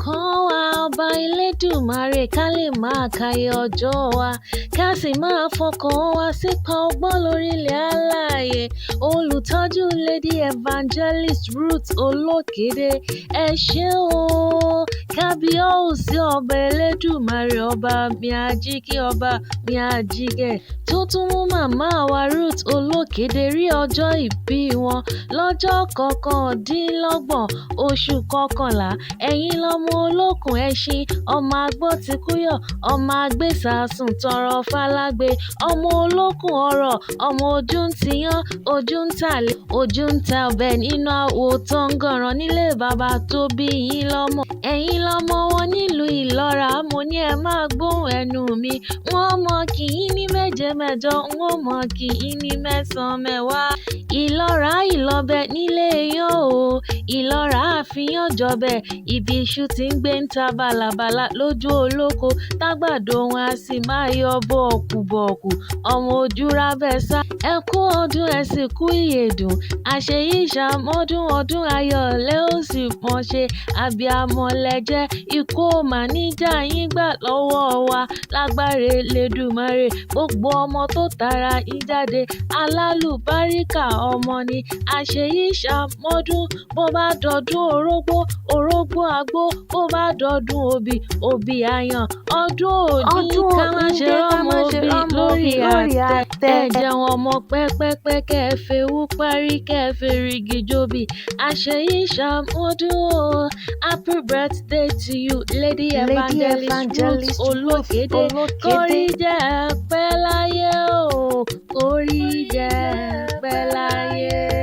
Kọ́ wa, ọba Elédùmarè, ká lè máa kàyé ọjọ́ wa, ká sì máa fọkàn wa sípa ọgbọ́n lórílẹ̀ alààyè. Olùtọ́jú Lady Evangelist Ruth Olókèdè, ẹ ṣé o. Kábíyèsí ọba Elédùmarè, ọba mi ajíkí, ọba mi ajígẹ̀, tó tún mú màmá wa Ruth Olókèdè rí ọjọ́ ìbí wọn lọ́jọ́ 29 oṣù kọkànlá. Ẹ̀yin lọ́mọ olókùn ẹṣin, ọmọ agbọ́tikúyọ̀, ọmọ agbésàsùn tọrọ falágbe, ọmọ olókùn ọ̀rọ̀, ọmọ ojú ń tiyán, ojú ń tàlé, ojú ń ta ọbẹ̀ nínú àwo tángànran nílé bàbá tó bí yín lọ́mọ. Ẹ̀yin lọ́mọ wọn nílùú Ìlọ́ra. Mo ní ẹ máa gbóhùn ẹnu mi. Wọ́n mọ̀ kì í ní méje mẹ́jọ, wọ́n mọ̀ kì í ní mẹ́sàn-án mẹ́wàá. Ìlọ́ra ìlọ́bẹ̀ nílé yán o. Ìlọ́ra àfihàn jọbẹ̀. Ibi iṣu tí ń gbé ń ta bàlàbàlà lójú olóko. Tágbàdo wọn a sì máa yọ bọ̀kùbọ̀kù. Ọmọ ojú rábẹ́ sá. Ẹ kú ọdún, ẹ sì kú ìyèdùn. Àṣeyí ṣàmọ́dún, ọdún ayọ̀ lẹ ó sì mọ̀ ṣe. Abiyamọ lẹ jẹ́. Ikú ò mà ní já yín gbà lọ́wọ́ wa lágbára Elédùmarè. Gbogbo ọmọ tó tara yín jáde, alálùbáríkà ọmọ ni. Àṣeyí ṣàmọ́dún. Bó bá dọdún orógbó, orógbó àgbo. Bó bá dọdún obì, obì àyàn. Ọdún òní Ọdún ká má òní ṣe dé ká rọ́mọ má ṣe obì rọ́mọ lórí obì lórí àtẹ. àtẹ. Ẹ jẹun ọmọ pẹ́pẹ́pẹ́, kẹ́ ẹ fewú parí, kẹ́ ẹ ferigi jobi. Àṣeyí ṣàmọ́dún o. Happy birthday to you, Lady Lady Evangelist Ruth Evangelist Ruth Olókèdè. Olókèdè. Kórí jẹ́ pẹ́ láyé o. Kórí jẹ́ pẹ́ láyé.